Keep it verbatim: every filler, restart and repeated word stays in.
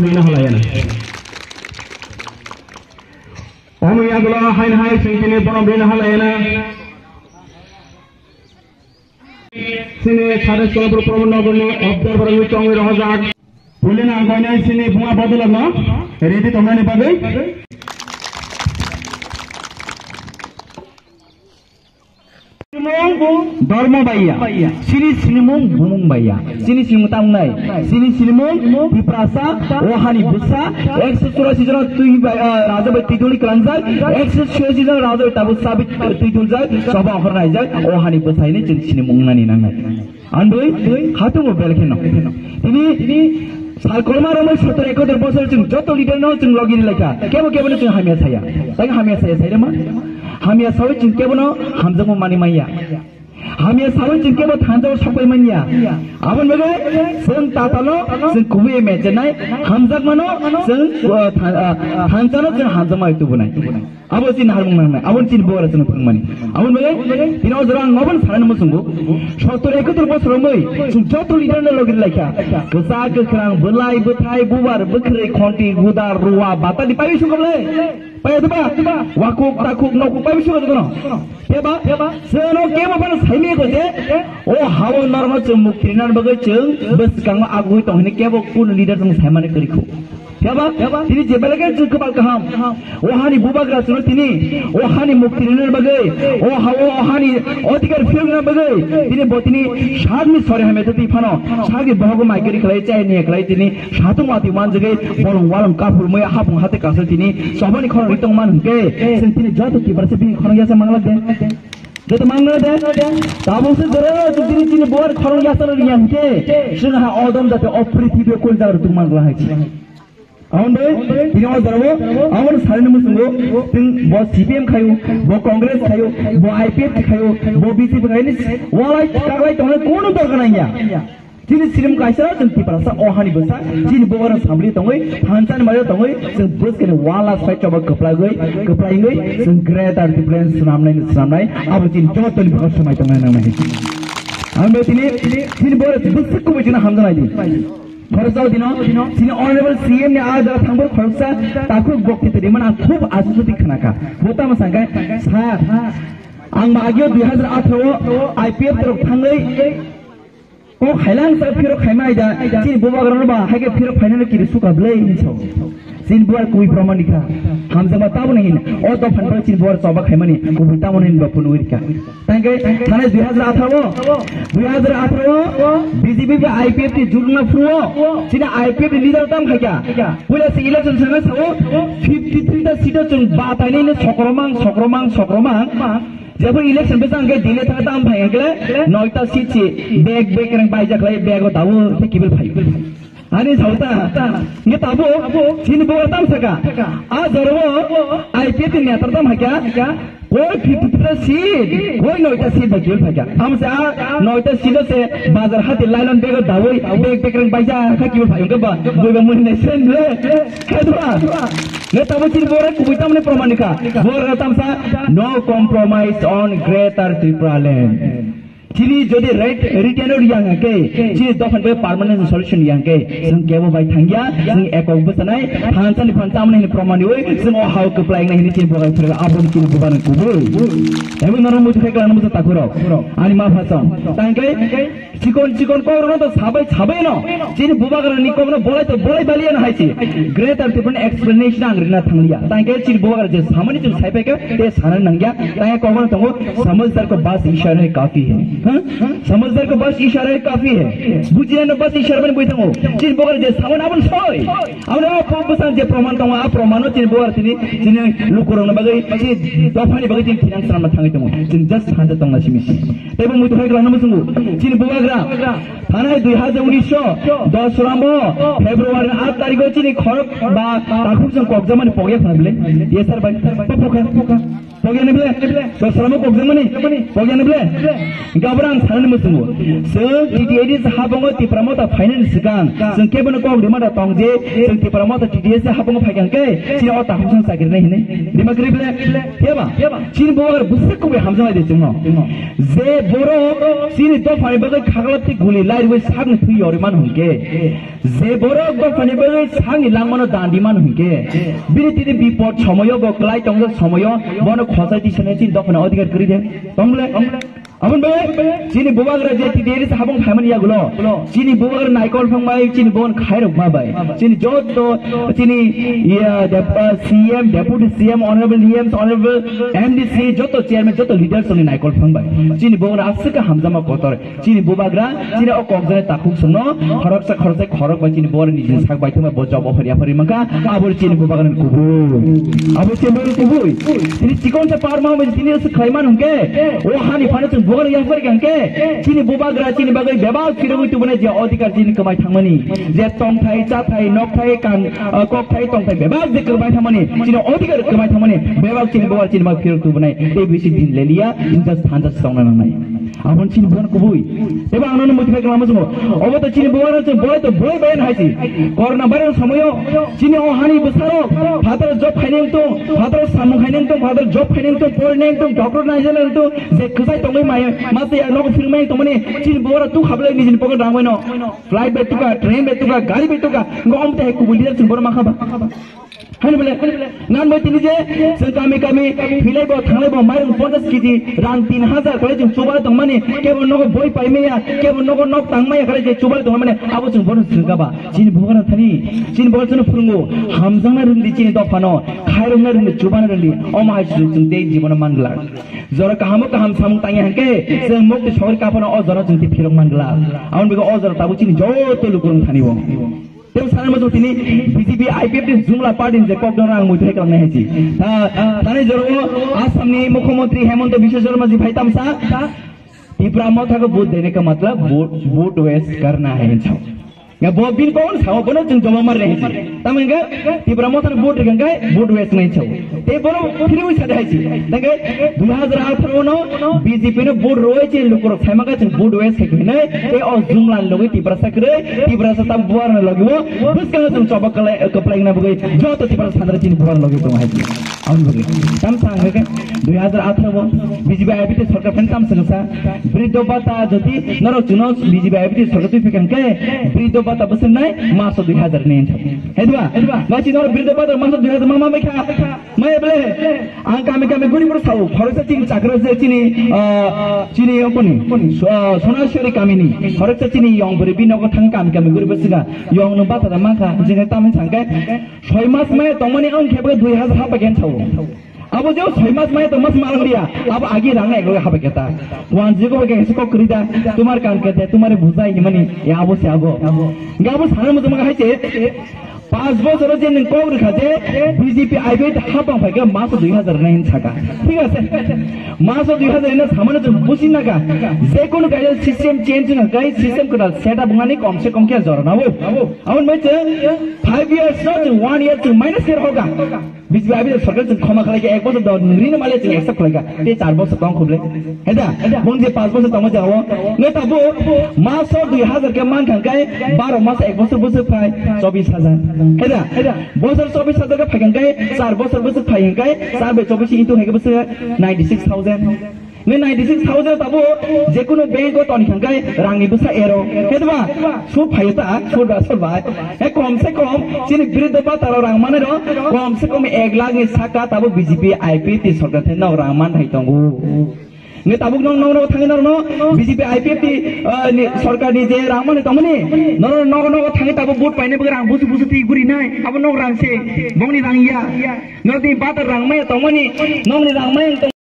Rina halayana. Omo yagulo hain hai singtini bono rina halayana. Sini Sadis Kolapur Promo Nogorni obdar barangwi tongwi rohojak. Pulina angkoinai sini bunga bodolokno ready tongnani bagwi. Sinimung Dharma Baiya, sini sinimung Bumung Baiya, sini sinimung tangnai, sini sinimung Tiprasa, o hani bwsa, ekso churasi jona twi bai, ah, raja bai twi duli klangjak, ekso churasi jona raja bai tabuk sabi twi duljak, soba okhor naijak, o hani bwsa hini chini sinimung nani nangnai. Andui, khatungo belkheno. Tini, tini, sal kolma romoi sotor ekotor bosor chwng joto leader no chwng logi rilai kha. Kebo kebo no chwng hamya saya. Tai hamya saya, saya ma? Hamya sawi chwng kebo no hamjakma mani maya. Hamya sawi chwng kebo thansa o sokpai manya. Abon bagwi chwng tatalo, chwng kubui mechenai, hamjakmano, chwng, uh, than-, uh, thansa no chwng hamjakma tubunai. Abo chini harmung nangnai, abo chini bogara chini phwrwngmani. Aboni bagwi tini o jora ang obono sanani muchungo. Sottor ekotor bosor romwi chwng joto leader no logi laikha. Kwchak kwkhrang, bwlai bwthai, bubar bwkhrwi, khonti, guda, ruwa, batani paiwi sungkha bwlai. Paiya diba? Wakuk, takuk, nokuk paiwi sungkha jotono. Teba, teba, chwngno kebo phano saimaya kho je, o hao norma chwng mukti rinani bagwi chwng bwskango agwi tong hini kebo kun leader chwng saimani kwrwi kho. Phiya ba? Phiya ba? Tini je belai khe chwng kwbal kaham. O hani bubagra chwngno tini, o hani mukti rwna bagwi, o ha-, o hani odhikar phiyokna bagwi, tini bo tini sakni sori hamya twi phano, sakni bohogo maikri khlai, chai niya khlai tini, satung watwi manjagwi, bolong walong kaphurmwi, hapung hati kaso tini, sobani khorang ri tongman hwnkhe, chwng tini joto kibar se bini khorang yasa mangla de. Joto mangla de. Tabuk se jora chwng tini chini buar khorang yasa riya hwnkhe, chwng ha odom jate o prithibio kul jaga tung mangla hai. Aboni bagwi tini o jorao aboni salini muchungo chwng bo C P M khaio, bo Congress khaio, bo I P F T khaio, bo B J P khaio, walai kaglai tongnai kono dorkar nangya. Chini sirim kaisa chwng Tiprasa o hani bwsa, chini bogorok samli tongwi, thansani mario tongwi, chwng bwskani wala sai choba kwplagwi, kwplaingwi, chwng Greater Tipraland swnamnai, swnamnai, abo chini jotoni bwkhak swmai tongnai nangnai. Ang bo tini, chini bogorok bwswk kubui chini hamjaknai di. Khoroksa dino, chini Honorable C M ni a jaga thangbo khoroksa takhuk bokti twi rimani ang khub asusuti khnakha. Bo tamo sangkha, "Sir, ang ma agio dui hazar atharo o I P F T rok thangwi kok hailang sa phirok khaima aida, chini bubagrano ba haike phirok phainani kiri suka bwlai hinwi sao." Chini bubar kubui proman rikha. Hamjakma taboni hin. O dophani bagwi chini bubar choba khaimani kubui tamoni hin ba phunugwi rikha. Tangke thanai dui hazar atharo, dui hazar atharo B J P bai I P F T jurungna phuru o, chini I P F T leader tam khaikha. Puila se election swnamwi sao, fifty three ta seat o chwng batainai no sokromang, sokromang, sokromang. Jebo election bwsa hwnkhe delay thangkhe tam phai hwnkhe noita seat se bag, bag rang baijak lai, bag o dabu tei kibil phai. Ani sauta, nge tabo, chini bubar tam saka. A jorbo, I P F T ni netar tam hakya, koi fifty three seat, koi noita seat ba kibil phaikya. Am se a noita seat se bazar hati lailon bego dawoi, beg beg rang baija, kha kibil phaikya ba, boi ba muni nai sen le, kha dua. Nge tabo chini bubar kubui tamni proman ni kha. Bubar tam sa, no compromise on Greater Tipraland. Chini jodi right, written o riyang ke, chini dophani bai permanent solution riyang ke, chwng kebo bai thangya, chwng ekok bwsanai, thansa ni phan tamni hini proman ni oi, chwng o hao kwplai nai hini chini bubar phirga, aboni chini bubar ni kubui. Ebo norok muitu khai kla musa takhurok. Ani ma phasong. Tangke, chikon chikon kok rok to sabai sabai no. Chini bubagra ni kok no bolai to bolai baliya na hai chi. Greater Tipraland explanation ang rina thangliya. Tangke chini bubagra je samani chwng sai paikha, te sana nangya. Tangke kok no tongo, "Samajhdar ko bas ishara hi kafi hai." Ha? Samajhdar ko bas ishara hi kafi hai. Bujinai no bas ishara mani bui thango. Chini bubagra je samani abon soi. Aboni a pho bwsang je proman tongo, a proman no chini bubar tini, chini lukurokno bagwi, chini dophani bagwi chini thinang swnamna thangwi tongo. Chini just thansa tongna simi si. Teibo muitu hai kwlangno muchungo. Chini bubagra, thanai dui hazar unis o, dos rambo, February ni aat tarikh o chini khorok ba takhuk chwng kokjamani pokya khna bile. Yes sir bai. Pokha. Pogya ni ble, to salamo pogya mani, pogya ni ble. Gabra ang sanani musungo. Sir, T T A D sa habongo Tipra Motha finance gang. Sir, kebono kok rima da tong je, sir, Tipra Motha T T A D sa habongo phai kang ke, sini o tahum sang sakir nai hini. Rima kri ble, ya ba? Sini bo agar busuk ko be hamjang de sino. Je boro, sini to fani bagai khagla ti guli lai rui sak ni thui yori man hung ke. Je borok dophani bagwi sakni langmano dandi mano hinkhe, bini tini bipod somoyo bo klai tongjak somoyo bono khosai tisani chini dophani odhikar kwrwi de. Tongle? Aboni bagwi chini bubagra je T T A D sa habong phaimani yagulo, chini bubagra naikol phang bai, chini bon khairok ma bai, chini joto chini, iya, dep-, ah, C M, Deputy C M, Honorable D Ms, Honorable M D C, joto chairman, joto leaders ni naikol phang bai. Chini bubagra aswk hamjama kotor. Chini bubagra, chini o kokjani takhuk songno, khoroksa khoroksa khorok bai chini bubagra nijini sak bai thumai bo job offer yapharwi mankha, abo chini bubagra ni kubui. Abo chini bubagra ni kubui. Chini chikon sa par ma bai chini se khlai man hwnkhe, o hani phano chwng bubagra yapharwi kha hwnkhe, chini bubagra chini bagwi bebak phirogwi tubunai je odhikar chini kwmai thangmani, je tongthai, chathai, nokthai, kan, ah, kokthai, tongthai bebak je kwmai thangmani, chini odhikar kwmai thangmani, bebak chini bubagra chini bagwi phirok tubunai, tei bisi din leliya, injas thansa songna nangnai. Aboni chini bubagra kubui. Tebo ang nono motivate khlama chungo. Obo to chini bubagra chwng bolai to bolai bai hai si. Corona virus somoyo chini o hani bwsarok phatar job khainai wngtong, phatar samung khainai wngtong, phatar job khainai wngtong, porinai wngtong, doctor nai jana wngtong, je kwchai tongwi mai, ma tei nogo phirmai tongmani chini bubagra tu khablai nijini pocket rang baino. Flight bai tuka, train bai tuka, gari bai tuka, ngo om tei kubui leader chwng bono ma khaba. Hani bole, nan bai tini je, chwng kami kami, philai bo, thanglai bo, mairung ponchas kg, rang tin hajar khlai chwng chuba tongmani, kebo nogo boi pai maya, kebo nogo nok tang maya khlai je chuba tongmani, abo chwng bono chwng kaba. Chini bubagra thani, chini bubagra chwngno phwrwngo, hamjakna rwngdi chini dophano, khairokna rwngdi, chubana rwngdi, omo hai chwng chwng tei jibono man glak. Jora kahamo kaham samung tangya hwnkhe, chwng mukti sogri kaphano o jora chwng tei phirok man glak. Aboni bagwi o jora tabuk chini joto lukurok thani bo. Tei sana mo tini B J P I P F T ni jumla party ni je kok dona ang muithai klang nai haji. Ta, tani joro Assam ni Mukhyamantri Hemanta Biswa Sarma ji bhai tamsa, Tipra Motha ko vote dene ka matlab vote, vote waste karna hai hinchao. Ya bo bin kon sao bono jung joma mar nai haji. Tamo hingke Tipra Motha ni vote rikang kai vote waste nai chao. Tei bono phirwi sade haji. Tangke dui hajar atharo no B J P no vote roi che lukurok saimaka chwng vote waste khai hinai. Tei o jumla ni logi Tiprasa kwrwi, Tiprasa tam buar na logi o. Bwskang chwng choba kwplai, kwplai na bwgwi joto Tiprasa sandra chini buar logi tong haji. Ang bwgwi. Tam sang ke dui hajar atharo o B J P I P T sorkar phen tam sang sa. Bridho bhata jodi norok chwngno B J P I P T sorkar twi phikang ke bridho bhata bwswk nai maso dui hajar ni hinsa. Hedwa? Hedwa? Nai chini norok bridho bhata maso dui hajar ma ma mai kha. Maya bele, ang kami kami guri boro sao, khoroksa chini chakra je chini, ah, chini yongkoni, ah, Sonaswari kamini, khoroksa chini yong buri binogo thang kami kami guri boro siga, yong no bata da mangkha, jeng tamo sangke, soi mas maya tongmani ang khebe dui hajar hapa gen sao. Abo je soi mas maya tongmas malang dia, abo agi rang ek loge hapa keta. Wan jigo ke se kok krida, tumar kan kete, tumare bujai himani, ya abo se abo. Ga abo sana mo tuma hai che, Panch bochor je nwng kok rwkha je B J P I P F T hapang phaikhe maso dui hajar nai hin saka. Thik ase? Maso dui hajar hino samano chwng busi naka. Je kono kaisa system change wngkha kai system kwtal setup wngnani kom se kom khe jora nabo. Aboni bai chwng five years no chwng one year chwng minus khe rohoka. B J P I P F T sorkar chwng khoma khlai khe ek bochor do nwng rino male chwng accept khlai kha. Tei char bochor tong khuble. Heda, mung je panch bochor tongma jao. Nge tabo, maso dui hajar ke man khang kai, baro mas ek bochor bochor phai, chobis hajar. Heda, bochor chobis hajar ke phai khang kai, char bochor bochor phai khang kai, char bai chobis into hai ke bochor ninety six thousand. Nge ninety six thousand tabo, je kono bank o toni khang kai, rang ni bwsa ero. Heda ba, sud phai ta, sud ba, sud ba. He kom se kom, chini bridho bhata rang mane ro, kom se kom ek lakh ni saka tabo B J P I P F T sorkar thai nok rang man thai tongo. Nge tabuk nong, nong, nong, thangwi norokno B J P I P F T, ah, ni sorkar ni je rang mani tongmani, norok nogo, nogo thangwi tabuk vote paina bagwi rang busu, busu twi guri nai, abo nok rang se, bongni rang ya. Norok ni bata rang maya tongmani, nokni rang maya tong-